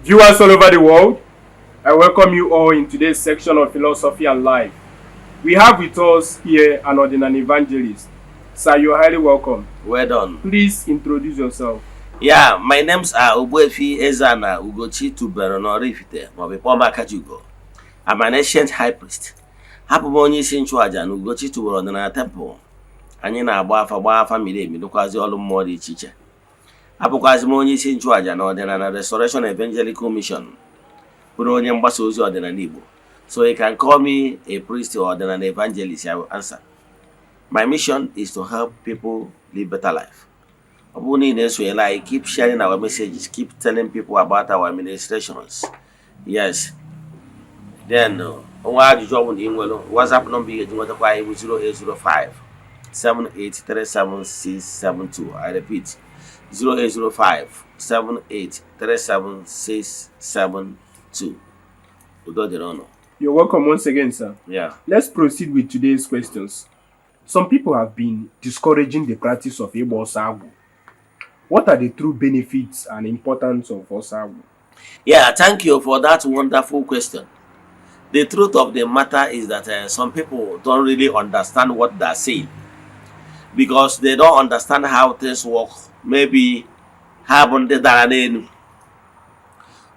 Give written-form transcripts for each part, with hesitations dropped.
Viewers all over the world, I welcome you all in today's section of Philosophy and Life. We have with us here an Odinani evangelist. Sir, you're highly welcome. Well done. Please introduce yourself. Yeah, my names are Ogbuefi Ezana Ugochi Tubelu n'Oraifite maọbụ ịkpọ m Akajiugo. I'm an ancient high priest. Abụ m onye isi nchụaja na Ugochi Tubelu Ọdịnala Temple. Anyị na-agba afa, gbaa afa miri emi, rụkwazi ọrụ mmụọ dị iche iche. Abụkwazi m onye isi nchụaja na Ọdịnala Restoration Evangelical Mission, bụrụ onye mgbasa ozi ọdịnala Igbo. So you can call me a priest or ọdịnala evangelist, I will answer. My mission is to help people live better life. Ọ bụrụ na ị na-esonyere anyị, keep sharing our messages, keep telling people about our administrations. Yes. Then onwe ajụjụ ọ bụla ị nwere, WhatsApp number ị ga-eji nwetakwa anyị bụ 0805 7837672. I repeat, 0805 7837672. Udo dịrị ụnụ. You're welcome once again, sir. Yeah. Let's proceed with today's questions. Some people have been discouraging the practice of Igba Ọsọ Agwụ. What are the true benefits and importance of Ọsọ Agwụ? Yeah, thank you for that wonderful question. The truth of the matter is that some people don't really understand what they're saying because they don't understand how things work. Maybe ha bụ ndị dara n'elu.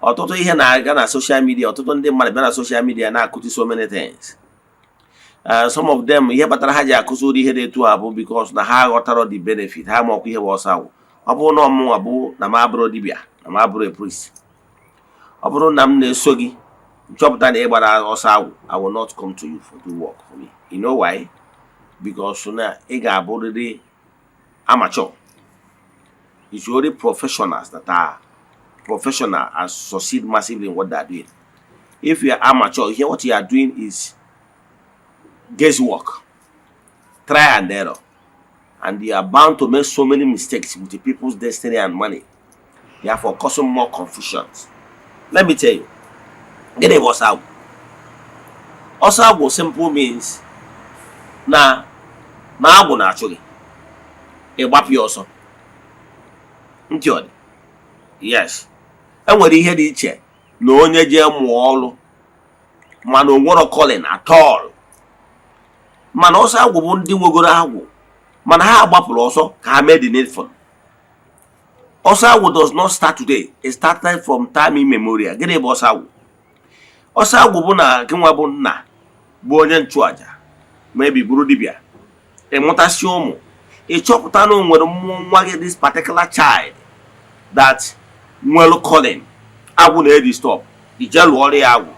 Ọtụtụ ihe na-aga na social media, ọtụtụ ndị mmadụ bịa na social media na-akụzi so many things. Some of them, ihe kpatara ha ji akụzi ụdị ihe dị etu a bụ because na ha aghọtara the benefit, ha ma ọkwa ihe bụ ọsọ agwụ. Ọ bụrụ na ọmụnwa bụ na m abụrụ dibịa, na m abụrụ a priest, ọ bụrụ na m na-eso gị nchọpụta na ị gbara ọsọ agwụ, I will not come to you for do work for me. You know why? Because na ị ga-abụrịrị amateur. It's only professionals that are professional and succeed massively in what they are doing. If you are amateur here, what you are doing is guesswork, try and error, and you are bound to make so many mistakes with the people's destiny and money, therefore causing more confusions. Let me tell you, gịnị bụ ọsọ agwụ? Ọsọ agwụ simple means na agwụ na-achụ gị, ị gbapụ ya ọsọ. Ntị ọ dị? Yes, e nwere ihe dị iche na onye jee mụọ ọrụ mana o nwero calling at all. Mana ọsọ agwụ bụ ndị nwegoro agwụ mana ha gbapụrụ ọsọ ka ha mee the needful. Ọsọ agwụ does not start today, it started from time immemorial. Gịnị bụ ọsọ agwụ? Ọsọ agwụ bụ na gị nwa bụ nna, bụ onye nchụaja, maybe bụrụ dibịa, ịmụtasị ụmụ, ị chọpụta na o nwere mmụọ nwa gị, this particular child that nwere calling, agwụ na-edi stop, ije lụọrọ ya agwụ,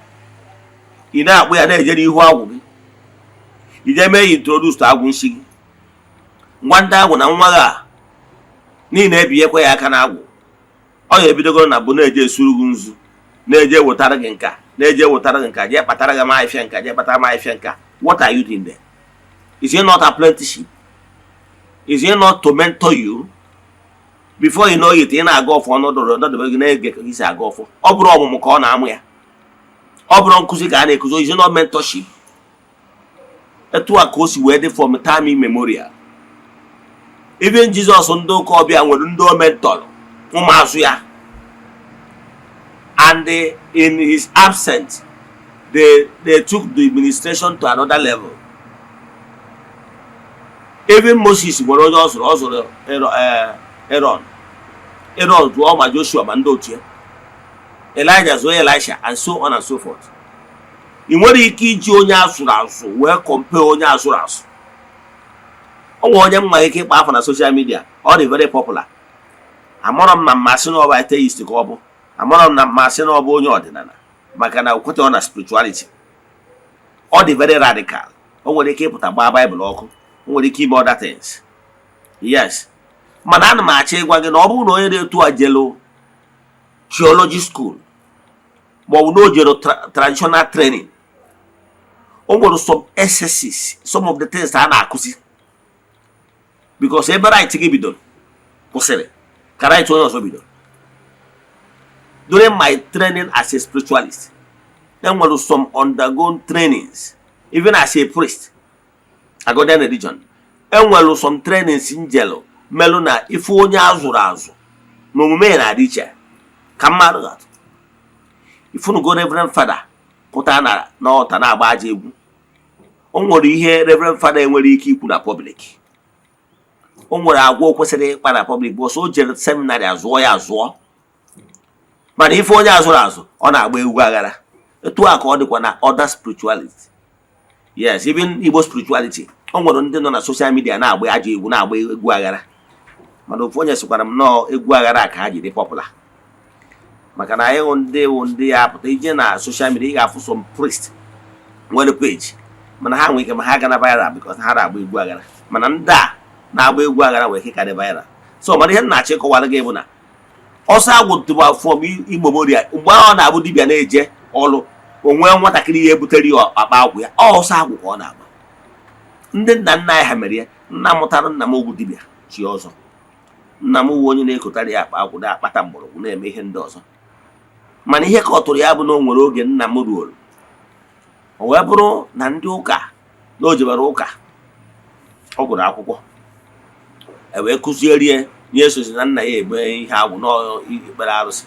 ị na-akpụ ya na-eje n'ihu agwụ gị, ije mee ya introduce to agwụ nshi gị, ngwa ndị agwụ na nwa gị a niile ebinyekwa ya aka na agwụ. Ọ ya ebidogoro na bụ na-eje esuru gị nzu, na-eje wetara gị nka, na-eje wetara gị nka, jee kpatara gị mahịfịa nka, jee kpatara mahịfịa nka. What are you doing there? Is it not apprenticeship? Is it not to mentor you? Before you know it, ị na-aga ọfọ, ọnọdụ ọnọdụ gị na-ege ka isi aga ọfọ. Ọ bụrụ ọmụmụ ka ọ na-amụ ya, ọ bụrụ nkụzi ka a na-ekuzi, is it not mentorship? Etu a ka o si wee dị from time immemorial. Even Jizọs ndị ụka ọbịa nwere ndị o mentor rụ, ụmụazụ ya, and in his absence they took the administration to another level. Even Moses nwere onye ọ zụrụ, ọ zụrụ Aaron. Aaron zụọ ma Joshua ma ndị otu ya. Elijah zụọ Elisha, and so on and so forth. Ị nwere ike iji onye azụrụ azụ wee compare onye azụrụ azụ. Ọ nwere onye m nwere ike ịkpa afọ na social media, ọ dị very popular. Amarọ m na mmasị na ọ bụ atheist ka ọ bụ, amarọ m na mmasị na ọ bụ onye ọdịnala, maka na okwete ọ na spirituality, ọ dị very radical. O nwere ike ịpụta gbaa Baịbụl ọkụ, o nwere ike ime other things. Yes, mana ana m achọ ịgwa gị na ọ bụrụ na onye na-etu a jelu theology school ma ọ bụ na o jere traditional training, o nwere some excesses, some of the things a na-akụzi, because ebe right gị bidoro kwụsịrị ka right onye ọzọ bidoro. During my training as a spiritualist, enwere some undergone trainings. Even as a priest, Agodian religion, enwere some trainings njelu melụ na ife onye azụrụ azụ na omume ya na-adị iche ka mmadụ ga-atụ. Ifunugo reverend father pụta na n'ọta na-agba aja egwu? O nwere ihe reverend father enwere ike ikwu na public. O nwere agwa o kwesịrị ịkpa na public bụ ọsọ o jere seminary azụọ ya azụọ. Mana ife onye azụrụ azụ, ọ na-agba egwu aghara. Etu a ka ọ dịkwa na other spirituality. Yes, even Igbo spirituality, o nwere ndị nọ na social media na-agba ajọ egwu, na-agba egwu aghara. Mana ofu onye sịkwara m nọọ egwu aghara ka ha ji dị popular, maka na anyị hụ ndị wụ ndị ya apụta ije na social media. Ị ga-afụ some priest nwere page, mana ha nwere ike ma ha gana viral because ha na-agba egwu aghara. Mana ndị a na-agba egwu aghara nwere ike karị viral. So mana ihe m na-achọ ịkọwara gị bụ na ọsọ agwụ tụba from immemorial. Mgbe ahụ ọ na-abụ dibịa na-eje ọlụ onwe, nwatakịrị ya ebutere ya akpa agwụ ya, ọ ọsọ agwụ ka ọ na-agba. Ndị nna nna anyị ha mere ya. Nna mụtara nna m ogwu dibịa chi ọzọ. Nna m wụ onye na-ekotara ya akpa agwụ, na-akpata mgbọrọgwụ, na-eme ihe ndị ọzọ. Mana ihe ka ọ tụrụ ya bụ na o nwere oge nna m ruoro, o wee bụrụ na ndị ụka na o jebere ụka, ọ gụrụ akwụkwọ, e wee kụzierie nye esozi na nna ya eme ihe agwụ n'ikpere arụsị.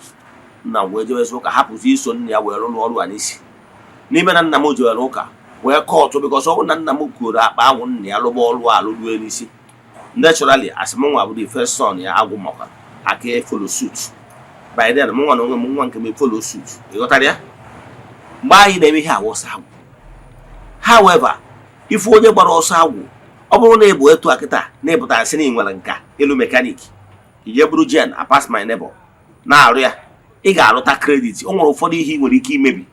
Nna m wee jebezi ụka, hapụzi iso nna ya wee rụrụ ọrụ a n'isi. N'ime na nna m jewere ụka wee kọọtụ, because ọ bụrụ na nna m kwuru akpa agwụ nna ya lụba ọrụ a lụrue n'isi, naturally, as m nwa bụ the first son ya, agwụ makwa aka follow suit. By then, m nwa na onwe m, nwa nke m follow suit. Ị ghọtara ya? Mgbe anyị na-eme ihe awa ọsọ agwụ. However, ife onye gbara ọsọ agwụ, ọ bụrụ na ị bụ etu a kịta na ịpụtara sị na ị nwere nka elu mechanic, ije bụrụ gen a pass my neighbor na-arụ ya, ị ga-arụta credit. O nwere ụfọdụ ihe ị nwere ike imebi,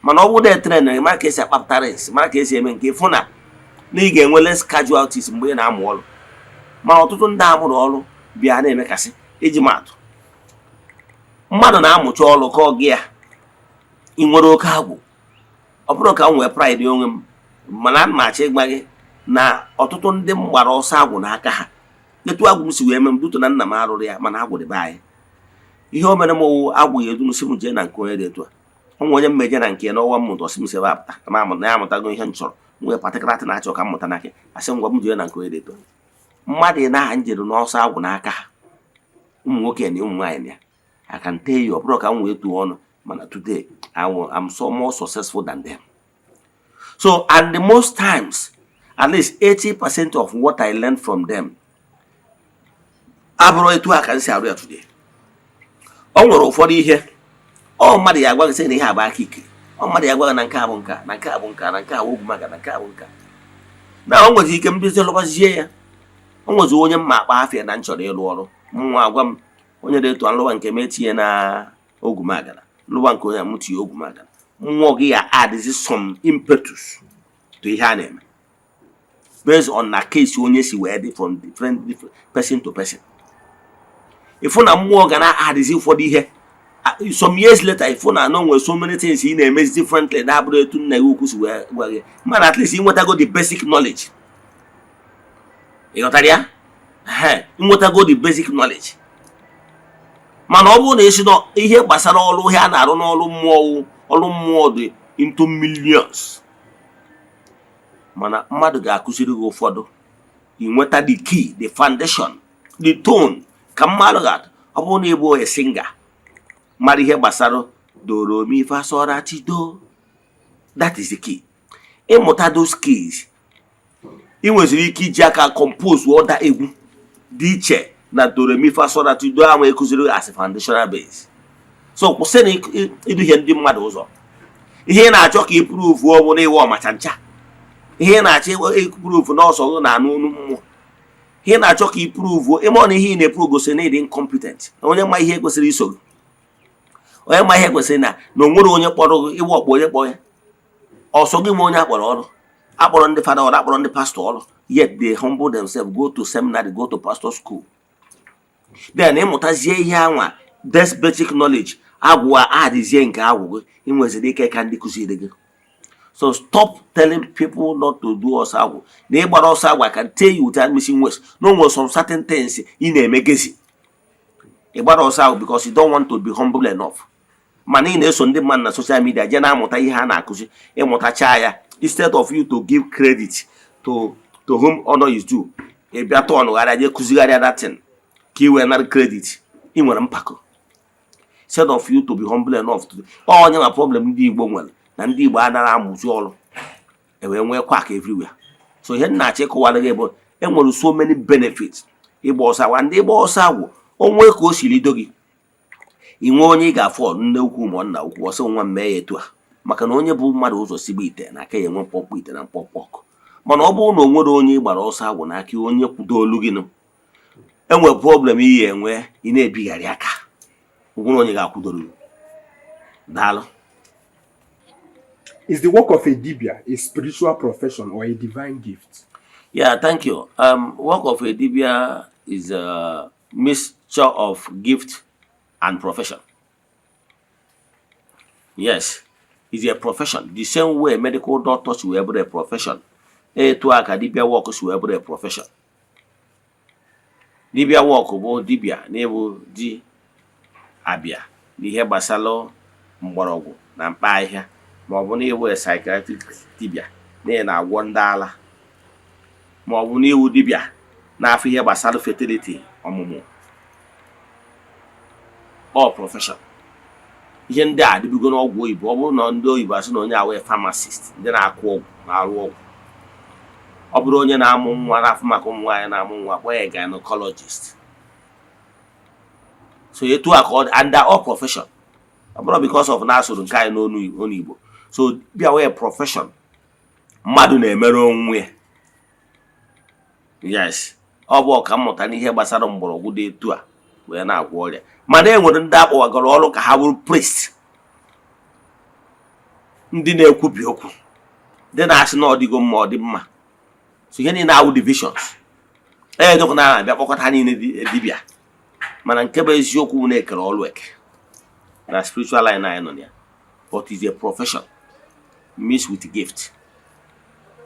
mana ọ bụrụ na etrain, mara ka esi akpapụta rings, mara ka esi eme nke, ịfụ na na ị ga-enwe less casualties mgbe ị na-amụ ọrụ. Mana ọtụtụ ndị amụrụ ọrụ bịa na-emekasị. Iji maatụ, mmadụ na-amụcha ọrụ ka ọ gị ya ị nwere oke agwụ. Ọ bụrụ ka m nwee pride onwe m, mana ana m achọ ịgwa gị na ọtụtụ ndị m gbara ọsọ agwụ n'aka ha, etu agwụ m si wee mee m duto na nna m arụrụ ya, mana agwụ dị be anyị. Ihe o mere m owu agwụ ya edu m, si m jee na nke onye dị etu a. Ọ nwe onye m meje na nke ya n'ọnwa mmụta, ọsị m si ebe a pụta na m na ya amụtago ihe m chọrọ. Nwee particular thing na-achọ ka m mụta n'aka, asị m gwa m jee na nke onye dị etu a. Mmadụ na aha njere n'ọsọ agwụ n'aka ha, ụmụ nwoke na ụmụ nwaanyị ya, I can tell you, ọ bụrụ ka m wee tuo ọnụ, mana today I'm so more successful than them. So, and the most times, at least 80% of what I learned from them abụrụ etu a ka m si arụ ya today. O nwere ụfọdụ ihe ọ mmadụ ya agwa gị sị na ihe a bụ aka ike. Ọ mmadụ ya agwa gị na nke a bụ nka, na nke a bụ nka, na nke a bụ ogwu, maka na nke a bụ nka, na o nwere ike mbizi lụbazie ya. O nwezi onye mma akpa afịa na m chọrọ ịrụ ọrụ nwa, agwa m onye dị etu a, nlụwa nke m etinye na ogwumagana, lụwa nke onye m tinye ogwumagana. Mmụọ gị ya adịzi some impetus to ihe a na-eme based on na case onye si wee dị from different different person to person. Ịfụ na mmụọ ga na-adịzi ụfọdụ ihe. Some years later, ịfụ na no nwere so many things ị na-emezi differently na-abụrụ etu nna gị ukwu si wee gwa gị. Mana at least ị nwetago the basic knowledge. Ị ghọtara ya? Ehe, nwetago the basic knowledge. Mana ọ bụrụ na esi na ihe gbasara ọrụ, ihe a na-arụ n'ọrụ mmụọ wụ ọrụ mmụọ dị into millions, mana mmadụ ga-akụziri gị ụfọdụ, ị nweta the key, the foundation, the tone. Ka mmadụ ga, ọ bụrụ na ị bụ a singer, mara ihe gbasara do re mi fa sol la ti do, that is the key. Ịmụta those keys, ị nweziri ike iji aka compose ọda egwu dị iche na do re mi fa sol la ti do ahụ ekụziri as a foundational base. So kwụsị na iduhie ndị mmadụ ụzọ. Ihe ị na-achọ ka ị prove ọ bụ na ịwa ọmacha ncha. Ihe ị na-achọ ịprove n'ọsọ gị na-anụ olu mmụọ. Ihe ị na-achọ ka ị prove, ịma na ihe ị na-eprove gosi na ịdị incompetent, na onye ma ihe kwesịrị iso gị, onye ma ihe kwesịrị na o nwere onye kpọrọ gị ịwa ọkpọ, onye kpọrọ ya ọsọ gị, ma onye akpọrọ ọrụ. Akpọrọ ndị fada ọrụ, akpọrọ ndị pastọ ọrụ, yet they humble themselves, go to seminary, go to pastor school. Then ịmụtazie ihe anwa, this basic knowledge, agwụ a adịzie nke agwụ gị, ị nweziri ike ka ndị kụziri gị. So stop telling people not to do ọsọ agwụ na ịgbara ọsọ agwụ. I can tell you without missing words na o nwere some certain things ị na-emegezi ịgbara ọsọ agwụ because you don't want to be humble enough. Mana ị na-eso ndị mmadụ na social media jee na-amụta ihe ha na-akụzi. Ịmụtacha ya, instead of you to give credit to whom honor is due, ị bịa tọọnụgharịa jee kụzigharịa that thing ka ị wee nara credit. Ị nwere mpako. Instead of you to be humble enough to onye ma problem ndị Igbo nwere na ndị Igbo anaghị amụzi ọrụ, ewee nwee quack everywhere. So ihe m na-achọ ịkọwara gị bụ enwere so many benefits ịgba ọsọ agwa. Ndị ịgba ọsọ agwụ, onwe ka o siri do gị, ị nwee onye ị ga-afọ, nne ukwu ma nna ukwu, ọsọ nwa m mee ya etu a, maka na onye bụ mmadụ ụzọ sigbe ite na aka ya enwe mkpọmkpọ ite na mkpọmkpọ ọkụ. Mana ọ bụrụ na o nwere onye ị gbara ọsọ agwụ n'aka, onye kwudo olu gị nụ, enwe problem iyi enwe, ị na-ebigharị aka, nwere onye ga-akwụdoro gị. Daalụ. Is the work of a dibia a spiritual profession or a divine gift? Yeah, thank you. Work of a dibia is a mixture of gift and profession. Yes, it's a profession. The same way medical doctors were able a profession. Etu a ka dibia work si wee bụrụ a profession. Dibia work bụ dibia na-ebu di abịa n'ihe gbasara mgbọrọgwụ na mkpa ahịhịa, ma ọ bụ na ịbụ a psychiatric dibia na ị na-agwọ ndị ala, ma ọ bụ n'iwu dibịa na-afụ ihe gbasara fertility, ọmụmụ. All profession. Ihe ndị a adịbugo n'ọgwụ oyibo. Ọ bụrụ na ndị oyibo asị na onye a wee pharmacist, ndị na-akụ ọgwụ, na-arụ ọgwụ. Ọ bụrụ onye na-amụ nwa, na-afụ maka ụmụ nwaanyị na-amụ nwa, kpọọ ya gynecologist. So etu a ka ọ dị, and they are all profession. Ọ bụrụ because of na asụrụ nke anyị n'onu onu Igbo. So dibịa wee profession mmadụ na-emere onwe ya. Yes, ọ bụ ọkammụta n'ihe gbasara mgbọrọgwụ dị etu a wee na-agwọ ọrịa, mana e nwere ndị akpọwagoro ọrụ ka ha bụrụ priest, ndị na-ekwubi okwu, ndị na-asị na ọ dịgo mma, ọ dị mma. So ihe niile awụ divisions ee dọkụ na abịa kpọkọta ha niile dibịa. Mana nke bụ eziokwu bụ na-ekere ọrụ eke na spiritual line anyị nọ na ya, but is a profession mixed with gift,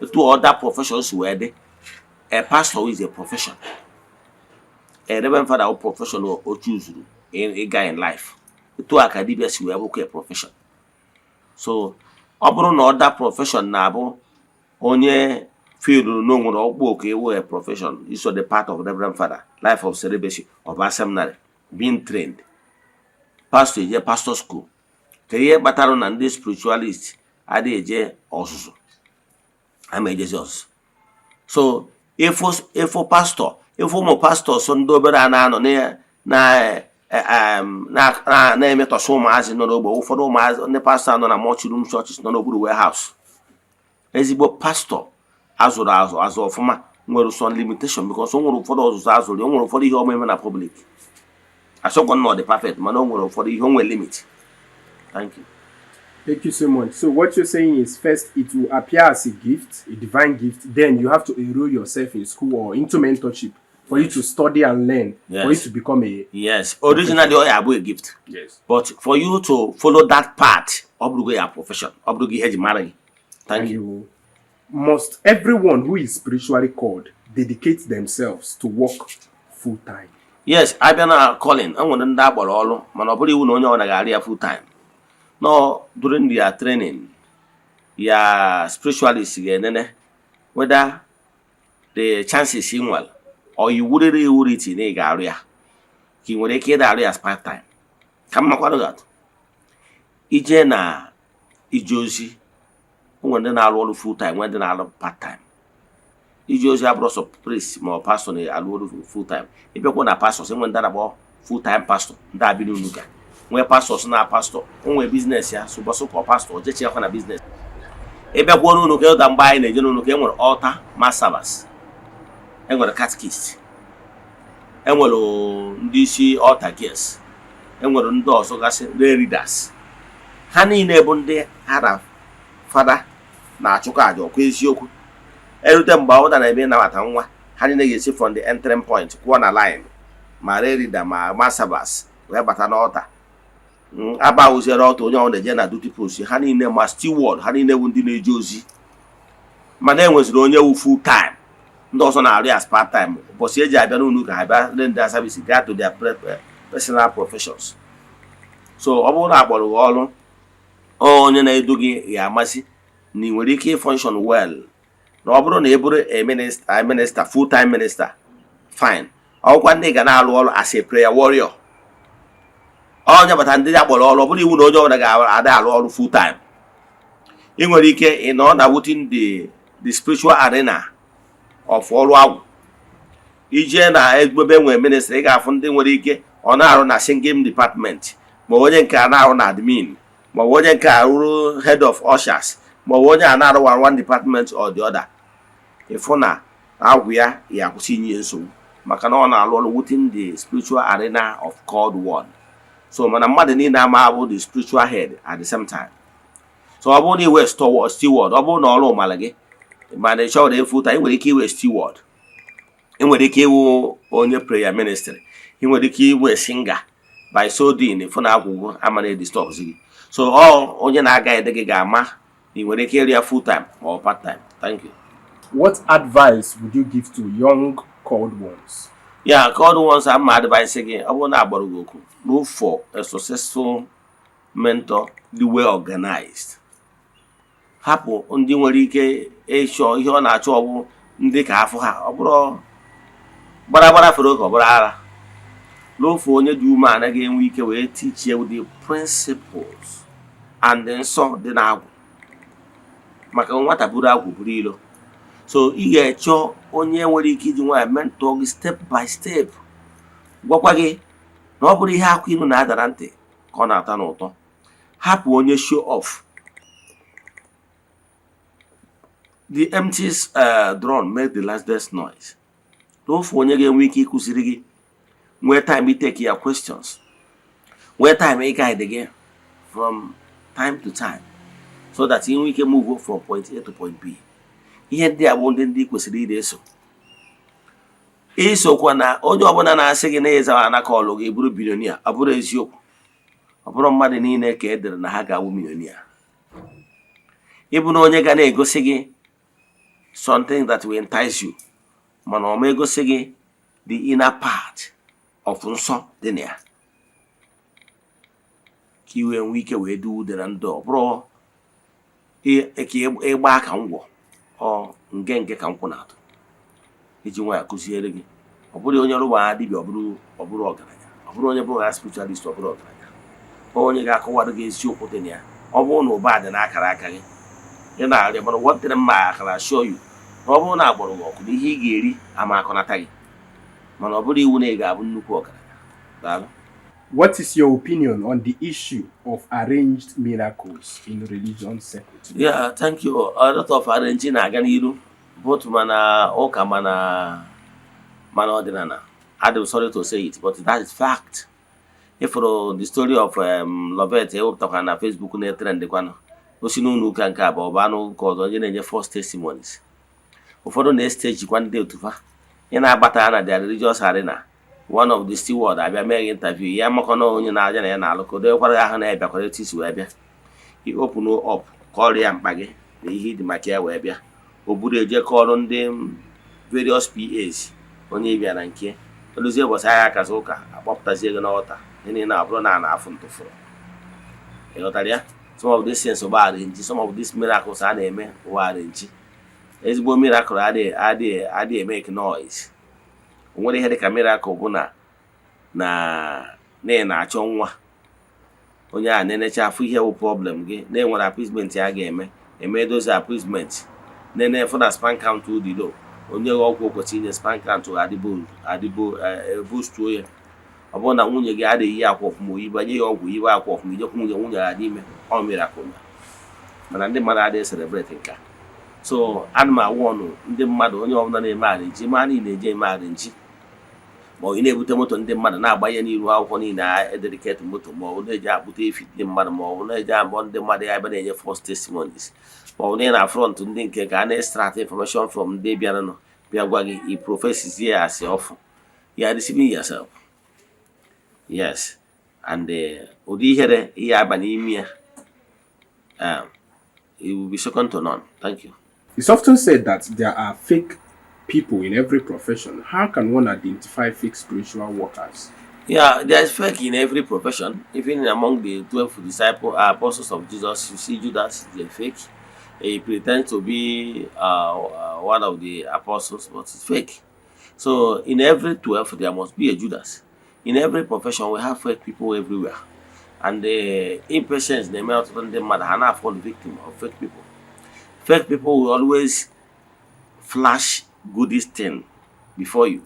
etu other professions wee dị. A pastor is a profession, a reverend father bụ profession o chuzuru ịga in life. Etu a ka dibịa si wee bụkwa a profession. So ọ bụrụ na other profession na-abụ onye feeluru na o nwere ọkpụ oku iwu a profession, iso the part of reverend father, life of celibacy, ọba seminary, being trained, pastor eje pastor school, ka ihe kpatara na ndị spiritualist adịghị eje ọzụzụ ama ejezi ọzụzụ. So ịfụ pastor, ịfụ ụmụ pastor, so ndị obere a na-anọ na-emetọsị ụmụazị nọ n'ogbe. Ụfọdụ ụmụazị ndị pastor nọ na multi-room churches nọ n'okpuru warehouse. Ezigbo pastor azụrụ azụ azụ ọfụma nwere some limitation, because o nwere ụfọdụ ọzụzụ azụrụ, o nwere ụfọdụ ihe ọma eme na public. Asọkwa na ọ dị perfect, mana o nwere ụfọdụ ihe o nwere limit. Thank you. Thank you so much. So what you're saying is, first it will appear as a gift, a divine gift. Then you have to enroll yourself in school or into mentorship for you to study and learn, for you to become a Yes, originally ọ ya abụ a gift, but for you to follow that path, ọ bụrụgo ya profession, ọ bụrụgo ihe eji mara gị. Thank And you. you must everyone who is spiritually called dedicate themselves to work full time? Yes, abịa na calling, e nwere ndị agbara ọrụ, mana ọ bụrụ iwu na onye ọbụla ga-arụ ya full time. No, during their training, ya spiritualist ga-enene whether the chances ị nwere or iwuriri iwuriti na ị ga-arụ ya, ka ị nwere ike ịda arụ ya as part time. Ka m makwado gị atụ, ije na ije ozi, o nwere ndị na-arụ ọrụ full time, nwee ndị na-arụ part time. Ije ozi abụrụ sọ priest ma ọ pastor na-arụ ọrụ full time. Ịbịakwa na pastors, enwe ndị na-akpọ full time pastor, ndị abi n'ụlọ ụka, nwee pastors na pastor o nwee business ya, so ụbọchị ụka ọ pastor o jechiakwa na business. Ịbịakwuo n'ụlọ ụka, ịda mgbe anyị na-eje n'ụlọ ụka, enwere altar mass servers, enwere catechist, enwere ndị isi altar girls, enwere ndị ọzọ gasị, lay readers. Ha niile bụ ndị ha na fada na-achụkọ àjà ọkwa eziokwu. Erute mgbe ọ na-eme ịnabata nwa, ha niile ga-esi from the entering point kwụọ na line, ma lay reader ma mass servers, wee bata n'altar. Aba awụziere altar, onye ọbụla eje na duty post. Ha niile, ma steward, ha niile bụ ndị na-eje ozi, mana e nweziri onye wu full time, ndị ọzọ na-arụ ya as part time. Ụbọchị eji abịa n'ụlọ ụka, ha bịa render service, gaa to their personal professions. So ọ bụrụ na akpọrọ gị ọrụ, onye na-edu gị ga-amasị na ị nwere ike function well. Na ọ bụrụ na ị bụrụ a minister, full time minister, fine. Ọkwa ndị ga na-arụ ọrụ as a prayer warrior. Ọ Onye bata ndị ya kpọrọ ọrụ, ọ bụrụ iwu na onye ọbụla ga-ada arụ ọrụ full time. Ị nwere ike ị nọ na within the spiritual arena of ọrụ agwụ, ije na ebe nwere ministry, ị ga-afụ ndị nwere ike ọ na-arụ na singing department, ma onye nke a na-arụ na admin, ma onye nke a rụrụ head of ushers, ma onye a na-arụ one department or the other. Ịfụ na agwụ ya ya akwụsị inye nsogbu maka na ọ na-arụ ọrụ within the spiritual arena of called one. So mana mmadụ niile ama abụ the spiritual head at the same time. So ọ bụrụ na iwe steward, ọ bụrụ na ọrụ mara gị mana ị chọrọ efu taa, ị nwere ike iwe steward, ị nwere ike ịwụ onye prayer ministry, ị nwere ike iwe singer. By so doing, fụ na agwụgwụ ama na disturb gị. So ọ onye na-aga ede gị ga-ama na ị nwere ike ịrịa full time ma ọ part time. Thank you. What advice would you give to young called ones? Ya, called ones, ama advice gị, ọ bụrụ na agbara gị okwu, look for a successful mentor dị well organized. Hapụ ndị nwere ike ịchọ ihe ọ na-achọ, ọ bụ ndị ka afọ ha ọ bụrụ gbara gbara fere ka ọ bụrụ ara. Look for onye dị umeala ga-enwe ike wee teach you the principles and nsọ dị n'agwụ, maka nwata buru agwụ buru ilo. So ị ga-echọ onye nwere ike iji nwayọ mentor gị step by step, gwakwa gị na ọ bụrụ ihe akwa ilu na-adara ntị ka ọ na-ata n'ụtọ. Hapụ onye show off. The empty drum make the loudest noise. N'ofu onye ga-enwe ike ịkụziri gị, nwee time take your questions, nwee time ị guide gị from time to time, so that ị nwee ike move from point A to point B. Ihe ndị a bụ ndị kwesịrị ị na-eso. Isokwa na onye ọbụla na-asị gị na ịzawa anaka ọlụ gị bụrụ billionaire, ọ bụrụ eziokwu. Ọ bụrụ mmadụ niile ka e dere na ha ga-awụ millionaire. Ịbụ na onye ga na-egosi gị something that will entice you, mana ọ ma egosi gị the inner part of nsọ dị na ya, ka i wee nwee ike wee dị ude na ndụ. Ọ bụrụ ka ịgba ka ngwọ ọ nke nke ka nkwụ na-atụ iji nwa ya kụziere gị. Ọ bụrụ onye ọrụ gbara dibịa, ọ bụrụ ọgaranya, ọ bụrụ onye bụrụ ya spiritualist, ọ bụrụ ọgaranya, onye ga-akọwara gị eziokwu dị na ya. Ọ bụrụ na ụba dị n'akara aka gị, ị na-arịọ, mana one thing mma akara show you na ọ bụrụ na agbọrọ gị ọkụ na ihe ị ga-eri ama akọnata gị, mana ọ bụrụ iwu na ị ga-abụ nnukwu ọgaranya. Daalụ. What is your opinion on the issue of arranged miracles in religion circuit? Yeah, thank you. A lot of arrange na-aga n'iru, both mana ụka mana ọdịnala. I'm sorry to say it, but that is fact. Ịfụrụ the story of Lovett ewepụtakwara na Facebook na-etrend kwanụ, o si n'ụlọ ụka nke abụọ bụ anụ ụka ọzọ, onye na-enye false testimonies. Ụfọdụ na-estagekwa ndị otu fa ị na-agbata na their religious arena. One of the steward abịa mee gị interview ya, makọ na onye na-aja na ya na-alụ ka o dewekwara gị ahụ na-ebiakwara etu isi wee bịa. I open up kọrọ ya mkpa gị na ihe ịdị maka ya wee bịa, o buru eje kọrọ ndị various PAs onye bịa na nke eluzie ụbọchị ahịa akasị ụka akpọpụtazie gị n'ọta ihe na abụrụ na ana afụ ntụfụrụ. Ịghọtara ya? Some of these things bụ arrange. Some of these miracles a na-eme bụ arrange. Ezigbo miracle adịghị make noise. O nwere ihe dịka miracle bụ na ị na-achọ nwa, onye a na-enecha afụ ihe bụ problem gị, na-enwere appeasement a ga-eme eme, dozi appeasement, nene fụ na sperm count dị low, onye gị ọgwụ o kwesịrị inye, sperm count adịbo adịbo boostuo ya. Ọ bụrụ na nwunye gị adịghị yi akwa ọfụma, oyibo nye ya ọgwụ yibe akwa ọfụma, ijekwa nwunye ya adị ime, ọ miracle. Na mana ndị mmadụ adịghị celebrate nke a. So ana m awụ ọnụ ndị mmadụ, onye ọbụla na-eme arrange, ma niile eje eme arrange, ma ọ ị na-ebute moto ndị mmadụ na-agbanye n'iru akwụkwọ niile ededicate moto, ma ọ bụ na-eji akpụta efi ndị mmadụ, ma ọ bụ na-eji abụọ ndị mmadụ ya ebe na-enye false testimonies, ma ọ bụ na ị na front ndị nke ka a na-extract information from ndị bịaranụ bịa gwa gị, i prophesy ya asị ọfụ, you are deceiving yourself. Yes, and ụdị ihere ihe aba n'ime ya, it will be second to none. Thank you. It's often said that there are fake people in every profession. How can one identify fake spiritual workers? Yeah, there is fake in every profession. Even among the 12 disciples, apostles of Jesus, you see Judas is a fake. He pretends to be one of the apostles, but it's fake. So in every 12, there must be a Judas. In every profession, we have fake people everywhere. And the impatience na-eme ọtụtụ ndị mmadụ ha na-fall victim of fake people. Fake people will always flash goodies thing before you,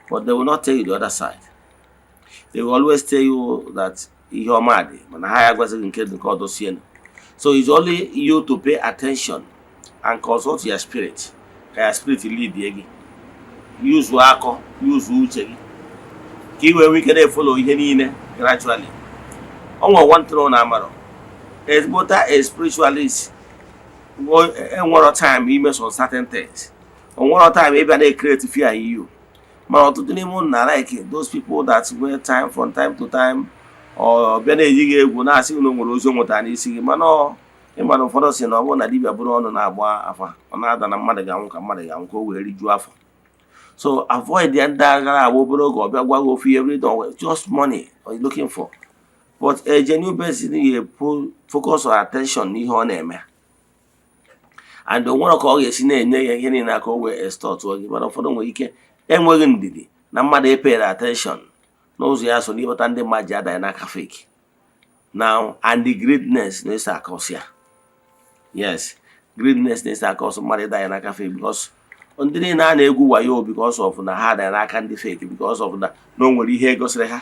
but they will not tell you the other side. They will always tell you that ihe ọma dị, mana ha ya agwazighị nke nke ọdọ sienu. So it's only you to pay attention and consult your spirit, ka your spirit lead gị. Use akọ, use uche gị, ka ị wee nwee ike na-efollow ihe niile gradually. O nwere one thing na amarọ ezigbota a spiritualist enwero time ime some certain things. O nwero time ịbịa na-ecreate fear in you. Mana ọtụtụ n'ime unu na like those people that nwee time from time to time, ọ bịa na-eyi gị egwu, na-asị gị na o nwere ozi o nwetara n'isi gị. Mana ịma na ụfọdụ si na ọ bụrụ na dibịa bụrụ ọnụ na-agba afa, ọ na-ada na mmadụ ga-anwụ, ka mmadụ ga-anwụ ka o wee rijuo afọ. So avoid ya. Ndị agara agba obere oge, ọ bịa gwa gị ofu ihe every day, just money are you looking for. But a genuine person ga-put focus or attention n'ihe ọ na-eme, and o nwere ka ọ ga-esi na-enye ya ihe niile aka o wee extort gị. Mana ụfọdụ nwere ike enweghị ndidi na mmadụ epere attention n'ụzọ ya so n'ịkpata ndị mmadụ ji adanye n'aka fake now. And the greediness na-eso akọsị ya. Yes, greediness na-eso akọsị mmadụ ịdanye n'aka fake, because ndị niile a na-egwu wayo, because of na ha adanye n'aka ndị fake, because of na o nwere ihe gosiri ha,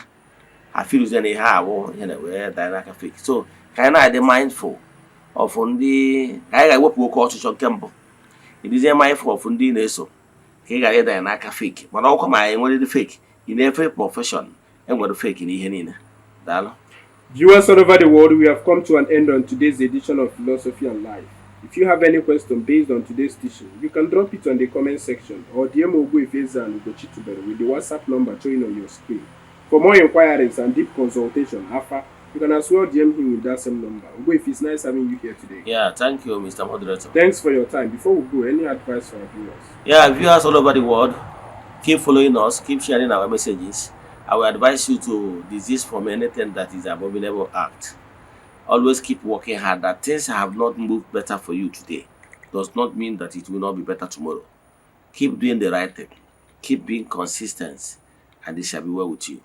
ha firuzie na ihe a bụ ihe na wee danye n'aka fake. So ka anyị na-adị mindful of ndị ka anyị ga-ewepụ oke ọchịchọ. Nke mbụ, ịdịzie mindful of ndị na-eso, ka ị ghara ịdanye n'aka fake. Mana ọkwa ma anyị nwere ndị fake in every profession, enwere fake n'ihe niile. Daalụ. Viewers all over the world, we have come to an end on today's edition of Philosophy and Life. If you have any question based on today's teaching, you can drop it on the comment section or DM Ogbuefi Eze-Ana Ugochi Tubelu with the WhatsApp number showing on your screen. For more inquiries and deep consultation, Afa, you can as well DM him with that same number. Ogbuefi, it's nice having you here today. Yeah, thank you, Mr. Moderator. Thanks for your time. Before we go, any advice for our viewers? Yeah, viewers all over the world, keep following us, keep sharing our messages. I will advise you to desist from anything that is abominable act. Always keep working hard. That things have not moved better for you today does not mean that it will not be better tomorrow. Keep doing the right thing. Keep being consistent, and it shall be well with you.